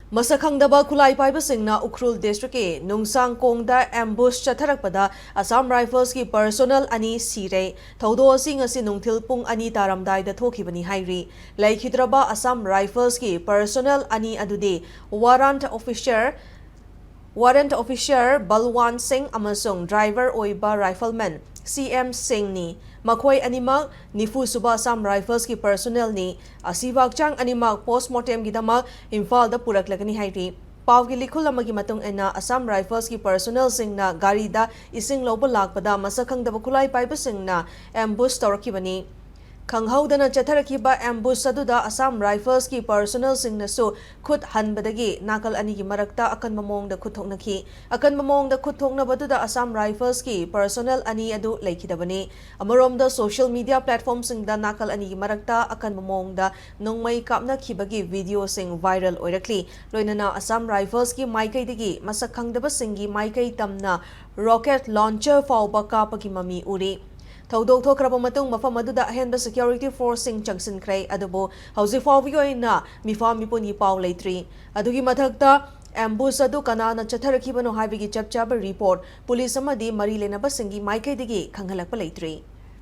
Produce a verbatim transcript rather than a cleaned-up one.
ꯃꯁꯛ ꯈꯪꯗꯕ ꯈꯨꯠꯂꯥꯏ ꯄꯥꯏꯕꯁꯤꯡꯅ ꯎꯈ꯭ꯔꯨꯜ ꯗꯤꯁꯇ꯭ꯔꯤꯛꯀꯤ ꯅꯨꯡꯁꯥꯡꯀꯣꯡꯗ ꯑꯦꯝꯕꯨꯁ ꯆꯠꯊꯔꯛꯄꯗ ꯑꯁꯥꯝ ꯔꯥꯏꯐꯜꯁꯀꯤ ꯄꯔꯁꯣꯅꯦꯜ ꯑꯅꯤ ꯁꯤꯔꯦ꯫ ꯊꯧꯗꯣꯛ ꯑꯁꯤ ꯉꯁꯤ ꯅꯨꯡꯊꯤꯜ ꯄꯨꯡ ꯑꯅꯤ ꯇꯥꯔꯝꯗꯥꯏꯗ ꯊꯣꯛꯈꯤꯕꯅꯤ ꯍꯥꯏꯔꯤ꯫ ꯂꯩꯈꯤꯗ꯭ꯔꯕ ꯑꯁꯥꯝ ꯔꯥꯏꯐꯜꯁꯀꯤ ꯄꯔꯁꯣꯅꯦꯜ ꯑꯅꯤ ꯑꯗꯨꯗꯤ ꯋꯥꯔꯟꯠ ꯑꯣꯐꯤꯁꯔ, ꯋꯥꯔꯟꯠ ꯑꯣꯐꯤꯁꯔ ꯕꯜꯋꯥꯟ ꯁꯤꯡ ꯑꯃꯁꯨꯡ ꯗ꯭ꯔꯥꯏꯚꯔ ꯑꯣꯏꯕ ꯔꯥꯏꯐꯜꯃꯦꯟ ꯁꯤ ꯑꯦꯝ ꯁꯤꯡꯅꯤ꯫ ꯃꯈꯣꯏ ꯑꯅꯤꯃꯛ ꯅꯤꯐꯨ ꯁꯨꯕ ꯑꯁꯥꯝ ꯔꯥꯏꯐꯜꯁꯀꯤ ꯄꯔꯁꯣꯅꯦꯜꯅꯤ꯫ ꯑꯁꯤꯕ ꯍꯛꯆꯥꯡ ꯑꯅꯤꯃꯛ ꯄꯣꯁ꯭ꯠꯃꯣꯔꯇꯦꯝꯒꯤꯗꯃꯛ ꯏꯝꯐꯥꯜꯗ ꯄꯨꯔꯛꯂꯒꯅꯤ ꯍꯥꯏꯔꯤ꯫ ꯄꯥꯎꯒꯤ ꯂꯤꯈꯨꯜ ꯑꯃꯒꯤ ꯃꯇꯨꯡ ꯏꯟꯅ, ꯑꯁꯥꯝ ꯔꯥꯏꯐꯜꯁꯀꯤ ꯄꯔꯁꯣꯅꯦꯜꯁꯤꯡꯅ ꯒꯥꯔꯤꯗ ꯏꯁꯤꯡ ꯂꯧꯕ ꯂꯥꯛꯄꯗ ꯃꯁꯛ ꯈꯪꯗꯕ ꯈꯨꯠꯂꯥꯏ ꯄꯥꯏꯕꯁꯤꯡꯅ ꯑꯦꯝꯕꯨꯁ ꯇꯧꯔꯛꯈꯤꯕꯅꯤ꯫ ꯈꯪꯍꯧꯗꯅ ꯆꯠꯊꯔꯛꯈꯤꯕ ꯑꯦꯝꯕꯨꯁ ꯑꯗꯨꯗ ꯑꯁꯥꯝ ꯔꯥꯏꯐꯜꯁꯀꯤ ꯄꯔꯁꯣꯅꯦꯜꯁꯤꯡꯅꯁꯨ ꯈꯨꯠ ꯍꯟꯕꯗꯒꯤ ꯅꯥꯀꯜ ꯑꯅꯤꯒꯤ ꯃꯔꯛꯇ ꯑꯀꯟꯕ ꯃꯑꯣꯡꯗ ꯈꯨꯠ ꯊꯣꯛꯅꯈꯤ꯫ ꯑꯀꯟꯕ ꯃꯑꯣꯡꯗ ꯈꯨꯠ ꯊꯣꯛꯅꯕꯗꯨꯗ ꯑꯁꯥꯝ ꯔꯥꯏꯐꯜꯁꯀꯤ ꯄꯔꯁꯣꯅꯦꯜ ꯑꯅꯤ ꯑꯗꯨ ꯂꯩꯈꯤꯗꯕꯅꯤ꯫ ꯑꯃꯔꯣꯝꯗ, ꯁꯣꯁꯤꯌꯦꯜ ꯃꯤꯗꯤꯌꯥ ꯄ꯭ꯂꯦꯠꯐꯣꯔꯝꯁꯤꯡꯗ ꯅꯥꯀꯜ ꯑꯅꯤꯒꯤ ꯃꯔꯛꯇ ꯑꯀꯟꯕ ꯃꯑꯣꯡꯗ ꯅꯣꯡꯃꯩ ꯀꯥꯞꯅꯈꯤꯕꯒꯤ ꯚꯤꯗꯤꯑꯣꯁꯤꯡ ꯚꯥꯏꯔꯦꯜ ꯑꯣꯏꯔꯛꯂꯤ꯫ ꯂꯣꯏꯅꯅ ꯑꯁꯥꯝ ꯔꯥꯏꯐꯜꯁꯀꯤ ꯃꯥꯏꯀꯩꯗꯒꯤ ꯃꯁꯛ ꯈꯪꯗꯕꯁꯤꯡꯒꯤ ꯃꯥꯏꯀꯩ ꯇꯝꯅ ꯔꯣꯀꯦꯠ ꯂꯣꯟꯆꯔ ꯐꯥꯎꯕ ꯀꯥꯞꯄꯒꯤ ꯃꯃꯤ ꯎꯔꯤ꯫ ꯊꯧꯗꯣꯛ ꯊꯣꯛꯈ꯭ꯔꯕ ꯃꯇꯨꯡ ꯃꯐꯝ ꯑꯗꯨꯗ ꯑꯍꯦꯟꯕ ꯁꯦꯀ꯭ꯌꯨꯔꯤꯇꯤ ꯐꯣꯔꯁꯁꯤꯡ ꯆꯪꯁꯤꯟꯈ꯭ꯔꯦ, ꯑꯗꯨꯕꯨ ꯍꯧꯖꯤꯛ ꯐꯥꯎꯕꯒꯤ ꯑꯣꯏꯅ ꯃꯤꯐꯥ ꯃꯤꯄꯨꯟꯒꯤ ꯄꯥꯎ ꯂꯩꯇ꯭ꯔꯤ꯫ ꯑꯗꯨꯒꯤ ꯃꯊꯛꯇ, ꯑꯦꯝꯕꯨꯁ ꯑꯗꯨ ꯀꯅꯥꯅ ꯆꯠꯊꯔꯛꯈꯤꯕꯅꯣ ꯍꯥꯏꯕꯒꯤ ꯆꯞ ꯆꯥꯕ ꯔꯤꯄꯣꯔꯠ ꯄꯨꯂꯤꯁ ꯑꯃꯗꯤ ꯃꯔꯤ ꯂꯩꯅꯕꯁꯤꯡꯒꯤ ꯃꯥꯏꯀꯩꯗꯒꯤ ꯈꯪꯍꯜꯂꯛꯄ ꯂꯩꯇ꯭ꯔꯤ꯫